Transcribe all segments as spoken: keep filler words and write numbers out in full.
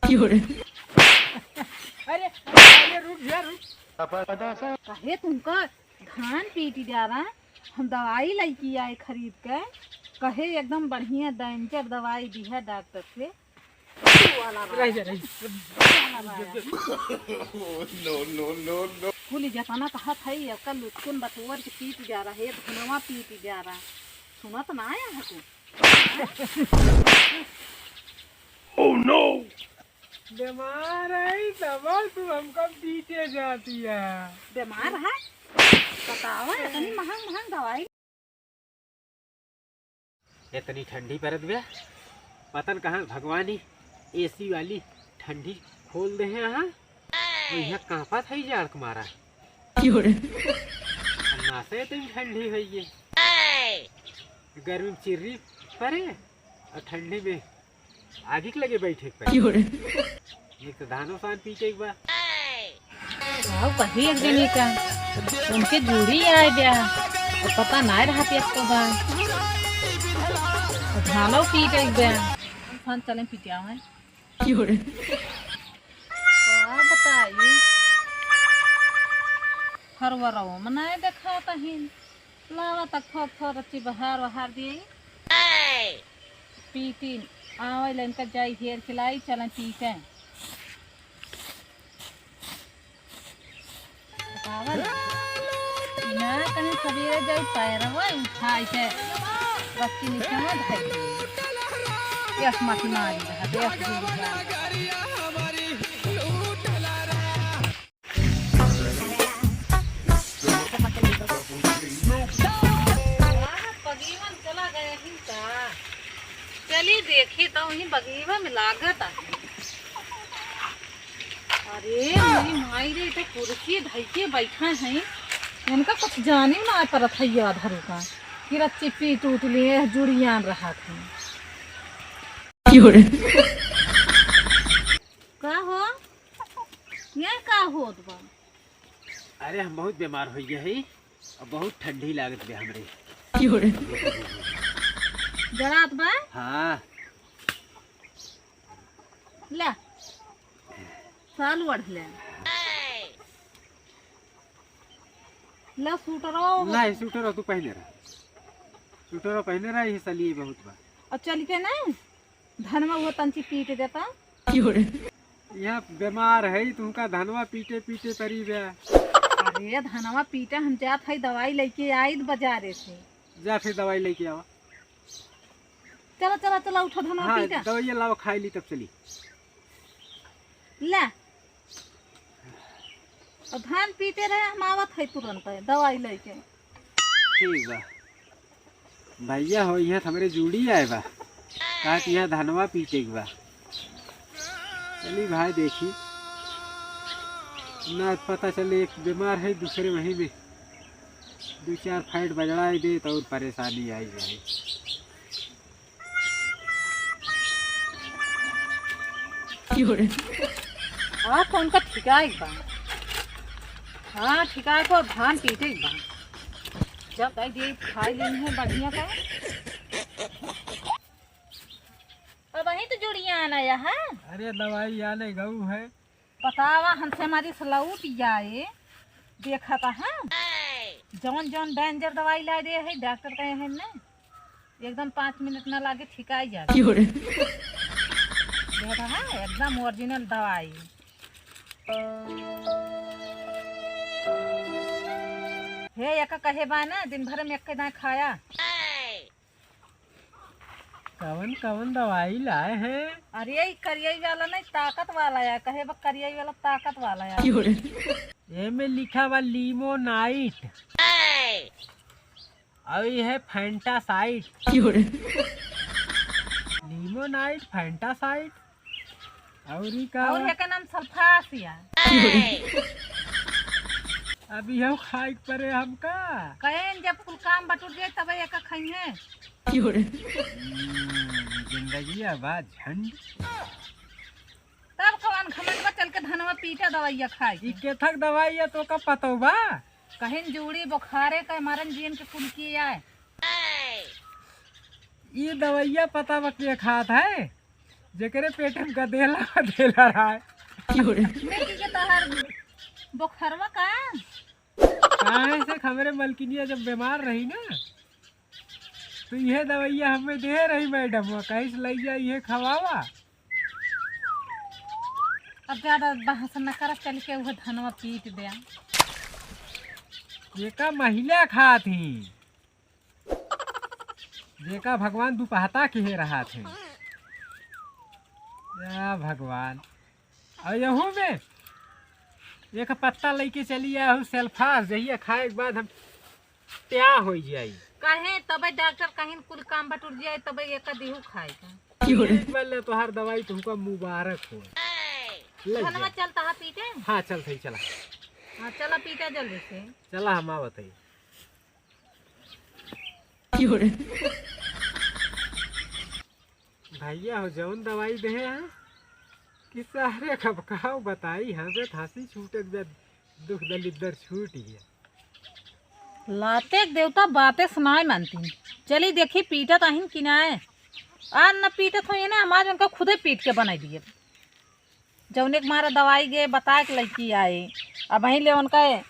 अरे, अरे, रुक जा, रुक। कहे तुमका धान पीटी जा रहा, हम दवाई लइके आए खरीद के, कहे एकदम बढ़िया danger दवाई दिहा डॉक्टर से। वाला बा। रह जा, रह जा। वाला बा। No, no, no, no। कुल जतना कहत है, एकर लुचकुन बटोर के पीट जा रहा है, धनवा पीट जा रहा। सुनत ना आया है तू? Oh no! बीमार है, तब तू हमका पीटे जाती है। बीमार है? बतावा, इतनी महंग महंग दवाई। इतनी ठंडी परत बे, पता न कहाँ भगवान ही AC वाली ठंडी खोल दे हैं, हाँ? और यहाँ कांपत है जाड़ के मारा। क्यों रे? नासे इतनी ठंडी है ये। गर्मी में चिर्री परे और ठंडी में आगी के लगे बैठे के पड़े। क्यों रे? एक तो धानो सान पीटे के बा। आओ कही एक जनी का, उनके जुड़ी आए ब्या, और पता ना रहा कि अब तो बा। और धानो पीटे के ब्या। सान चले पीटे आवे। क्यों रे? का बताई? हर वरवा में ना देखा तहिन। लावा तक थोक थोक रच्ची बहार वहार दिए। पीटी आवे ला इनका जाई हेर खिलाई, चलें पीटे। बतावल। ना कहीं सवेरे जाई पैरवा उठाई के रस्सी नीचे में धई दे। यस मत मारी रहा, यस दूर जा। बगीवन चला गए ही का? चली देखी तो वहीं बगीवा में लागत है। अरे मेरी माई रे, तो कुर्सी धई के बैठा है, इनका कुछ जाने ना परत है याद हरु का कि रच्ची पीट उठ लिए जुड़ियान रहा था। का हो? ये का होत बा? अरे, हम बहुत बीमार हो गए हई और बहुत ठंडी लागत बे हमरे। जरात बा? हाँ। ले, साल ओढ़ ले। ले, सूटरो। नहीं, सूटरो तू पहने रह। सूटरो पहने रह, ये सलिए बहुत बा। और चल के नहीं? धनवा वो तंची पीट देता। यहाँ बीमार है, तुमका धनवा पीटे पीटे परी बे। अरे धनवा पीटे, हम जात है दवाई लेके आई बाजारे से। जा फिर दवाई लेके आवा। चला, चला, चला, उठा धनवा हाँ, पीटा। दवाई लावा, खाई ली तब चली। ले। और धान पीटे रहे, हम आवत है तुरंत दवाई लेके। ठीक बा। भैया हो, यहाँ हमरे जूड़ी आए बा। कहा कि यहाँ धनवा पीटे के बा। चली भाई देखी। ना पता चले, एक बीमार है, दूसरे वहीं में दो चार फाइट बजड़ाई दे तो और परेशानी आई जाए। क्यों रे? हाँ, तो उनका ठिकाए के बा। हाँ, ठिकाए को धान पीटे के बा। जब दाई दे खाई लेनी है बढ़िया का। अब वहीं तो जुड़िया आना है, हाँ? अरे दवाई आने गऊ है। बतावा, हमसे हमारी सलौट जाए, देखा था, हाँ? जौन जौन danger दवाई ला दे है, डॉक्टर कहे हैं ना, एकदम पाँच मिनट ना लागे, ठिकाई जाए। क्यों रे? देखा था, हाँ? एकदम original दवाई। हे, एक कहे बा ना, दिन भर में एक दाएं खाया। कवन कवन दवाई लाए हैं? अरे, ई करियई वाला नहीं, ताकत वाला है। कहे बा करियई वाला, ताकत वाला है। क्यों रे? ए में लिखा बा लिमोनाइट। और ये है फैंटासाइट। क्यों रे? लिमोनाइट, फैंटासाइट। और ई का और बा? एकर नाम सल्फास या। अब इहो खाए के परे हमका। कहेन जब कुल काम बटुर जाए तब एका खाइहे। हम्म, जिंदगी अब झंड। तब कवन घमंड बा, चल के धनवा पीटा दवाइया खाए के। ई केथक दवाई है तो का पतो बा? कहेन जूड़ी बुखारे का मारन जियन के कुल किए आए। ई दवाइया पता बा के खात है? जेकरे पेट में गदेला, गदेला रहा है। मिल के तोहर बोखरवा का? काहे से हमरे मलकिनिया जब बीमार रही ना, तो इहे दवाइया हमें दे रही मैडम, कहीं से लई जा, इहे खवावा। अब ज्यादा बहस न करत, चल के उहे धनवा पीट दे। जेका महिला खात ही, जेका भगवान दुपहता के हे रहा थे। या भगवान, और यहू में एक पत्ता लेके चली आया हूँ सल्फास, जहिया खाए के बाद हम त्या हो जाई। काहे? तबे डॉक्टर कहीं कुल काम बटुर जाए, तबे एक दिहू खाए का। एक बार ले तोहार दवाई तुमको मुबारक हो। ले धनवा जा। चलता है पीटे? हाँ, चल सही, चला। हाँ, चला पीटा जल्दी से। चला, हम आवत है। भैया हो, जौन दवाई देहे हैं कि सारे खब खाओ बताई, हंसे हंसी छूटत बे, दुख दलिद्दर छूट गया। लाते के देवता बाते सुनाए मानती। चली देखी पीटत आहिन कि नाय। आ न पीटत हो ये ना, हमार उनका खुदे पीट के बनाई दिए। जौने के मारा दवाई गे बताए के लइकी आए, अब वहीं ले उनका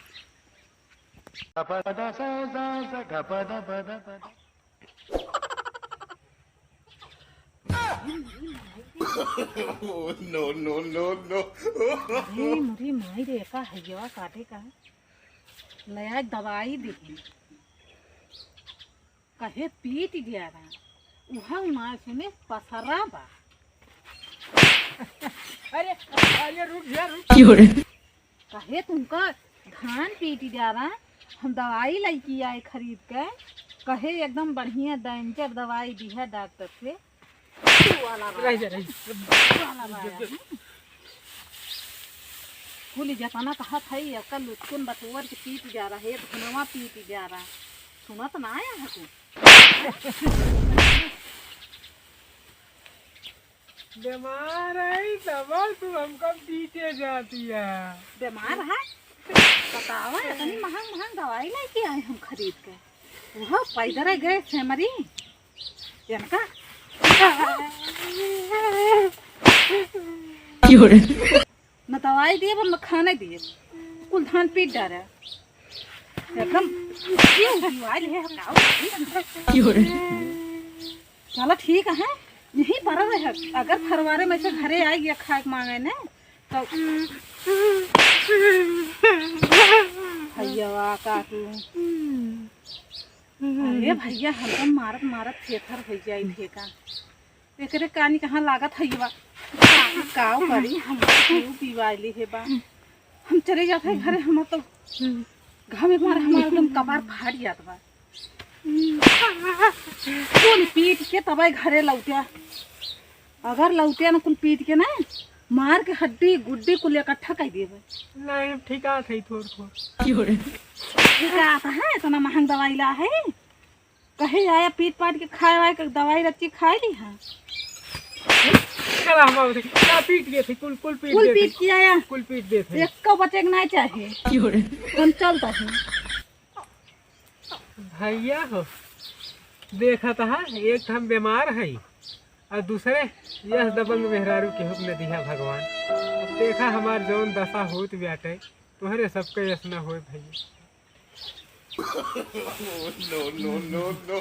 Oh, no, no, no, no। अरे मोरी माई रे, का हइया काटे का? लया दवाई दे। कहे पीट गया रहा। उहा मार सुने पसरा बा। अरे, अरे रुक जा, रुक। कहे तुमका धान पीट जा रहा, हम दवाई लइकी आए खरीद के, कहे एकदम बढ़िया danger दवाई दिहा डॉक्टर से। तू वाला रह राया, जा, रह जा। तू वाला राया, हम्म। कुल जतना कहत है, एकर लुचकुन बटोर के पीट जा रहा है, धुनवा पीट जा रहा। सुनत ना आया है तू? बीमार है, तब तू हमका पीटे जाती है। बीमार है? बतावा, इतनी महंग महंग दवाई लेके आए हम खरीद के। वह पैदल गए सेमरी। इनका न दवाई दिए, न खाने दिए। कुल धान पीट डारे। एकदम जीव जीवाइल है, हटाओ। चलो ठीक है, यहीं पर रहे। अगर फरवारे में से घरे आई या खाए के मांगे ने, तो भैया काटू। अरे भैया, हमका मारत मारत थेथर हो जाई थे का। एकरे कानी कहाँ लागत है ये बा। का, काव करी, हम जीव जीवाइली है बा। हम चले जात है घरे, हम तो घामे मारे हमार एकदम कपार फाट जात बा। कुल पीट के तबे घरे लौटिया। अगर लौटिया ना कुल पीट के ना, मार के हड्डी गुड्डी कुल इकट्ठा कर देबे। नहीं, ठिकात है थोड़ थोड़। ठिकात है, इतना महंग दवाई ला है। कहे आया पीट पाट के खाए वाए के दवाई रच्ची खाए ली है। चला हम आवत है। ना पीट गए थे, कुल, कुल पीट कुल गए थे। पीट के आया। कुल पीट गए थे। एक को बचे के ना चाहे। हम चलता है। भैया हो, देखत हा, एक हम बीमार है और दूसरे यह दबंग मेहरारू के हुक्म दिया भगवान। अब देखा हमार जौन दशा होत बाटे, तोहरे सबके यस न होए भैया। No, no, no, no।